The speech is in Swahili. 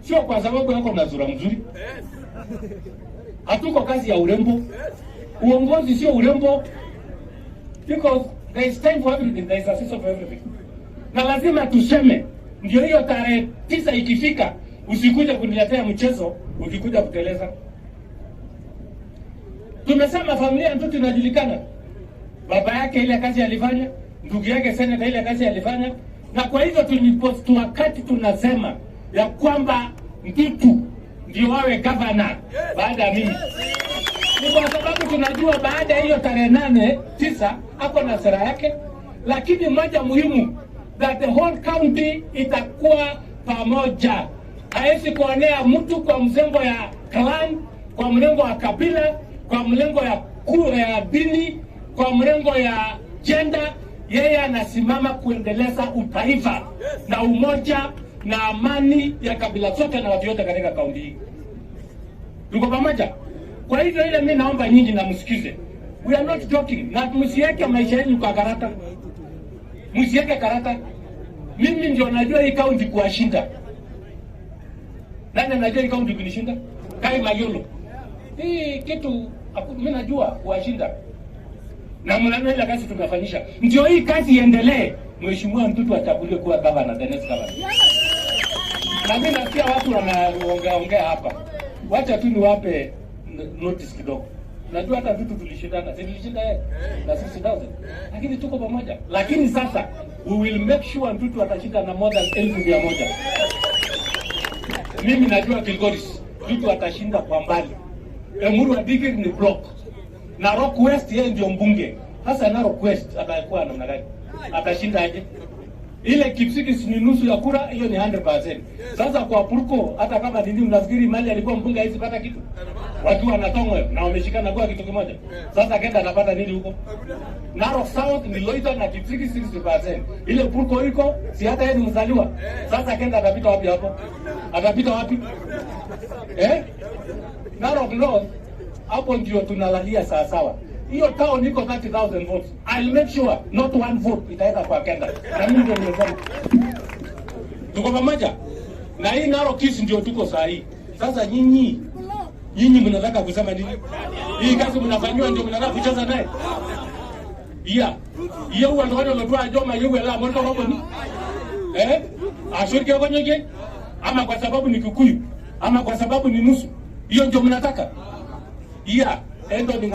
Sio kwa sababu yako na sura mzuri. Hatuko kazi ya urembo. Uongozi sio urembo. Because there is time for everything, there is a season for everything. Na lazima tuseme, ndio hiyo tarehe 9 ikifika, usikuje kuniletea mchezo, ukikuja kuteleza. Tumesema familia ya mtoto inajulikana, baba yake ile kazi alifanya, ndugu yake seneta ile kazi alifanya, na kwa hivyo tulipost wakati tunasema ya kwamba Ntutu ndio wawe gavana baada ya mimi, ni kwa sababu tunajua baada ya hiyo tarehe 8 9 ako na sera yake, lakini moja muhimu, that the whole county itakuwa pamoja. Hawezi kuonea mtu kwa mzengo ya clan, kwa mlengo wa kabila, kwa mlengo ya kura ya dini, kwa mlengo ya gender. Yeye anasimama kuendeleza utaifa na umoja na amani ya kabila zote na watu wote katika kaunti hii. Tuko pamoja? Kwa hivyo ile mimi naomba nyinyi na msikize. We are not joking. Na msiweke maisha yenu kwa karata. Msiweke karata. Mimi ndio najua hii kaunti kuwashinda. Nani anajua hii kaunti kunishinda? Kai Mayolo. Hii kitu mimi najua kuwashinda. Na mnaona ile kazi tumefanyisha. Ndio hii kazi iendelee. Mheshimiwa Ntutu achaguliwe kuwa governor, the next governor. Na mimi nasikia watu wanaongea ongea hapa. Wacha tu niwape notice kidogo. Najua hata vitu tulishindana, si tulishinda yeye na 60,000. Lakini tuko pamoja. Lakini sasa we will make sure Ntutu atashinda na more than 100,000. Mimi najua Kilgoris, Ntutu atashinda kwa mbali. Emuru Dikirr ni block. Narok West yeye ndio mbunge. Sasa Narok West atakuwa namna gani? Atashinda aje? Ile Kipsigis ni nusu ya kura, hiyo ni 100%. Sasa kwa Purko, hata kama nini mnafikiri mali alikuwa mbunge haizi pata kitu? Watu wanatongwe na wameshikana kwa kitu kimoja. Sasa kenda anapata nini huko? Narok South ni Loita na Kipsigis 60%. Ile Purko iko, si hata yeye ni mzaliwa. Sasa kenda atapita wapi hapo? Atapita wapi? Eh? Narok North hapo ndio tunalalia sawa sawa. Hiyo town iko 30,000 votes. I'll make sure not one vote itaenda kwa Kenda. Na mimi ndio nimesema. Tuko pamoja? Na hii Narok East ndio tuko saa hii. Sasa nyinyi mnataka kusema nini? Hii kazi mnafanywa ndio mnataka kucheza naye? Iya. Iya huwa ndio wale waliotoa joma yuwe la mwanzo hapo ni. Eh? Ashiriki kwa nyingi? Ama kwa sababu ni Kikuyu? Ama kwa sababu ni nusu? Hiyo ndio mnataka? Iya. Endo ni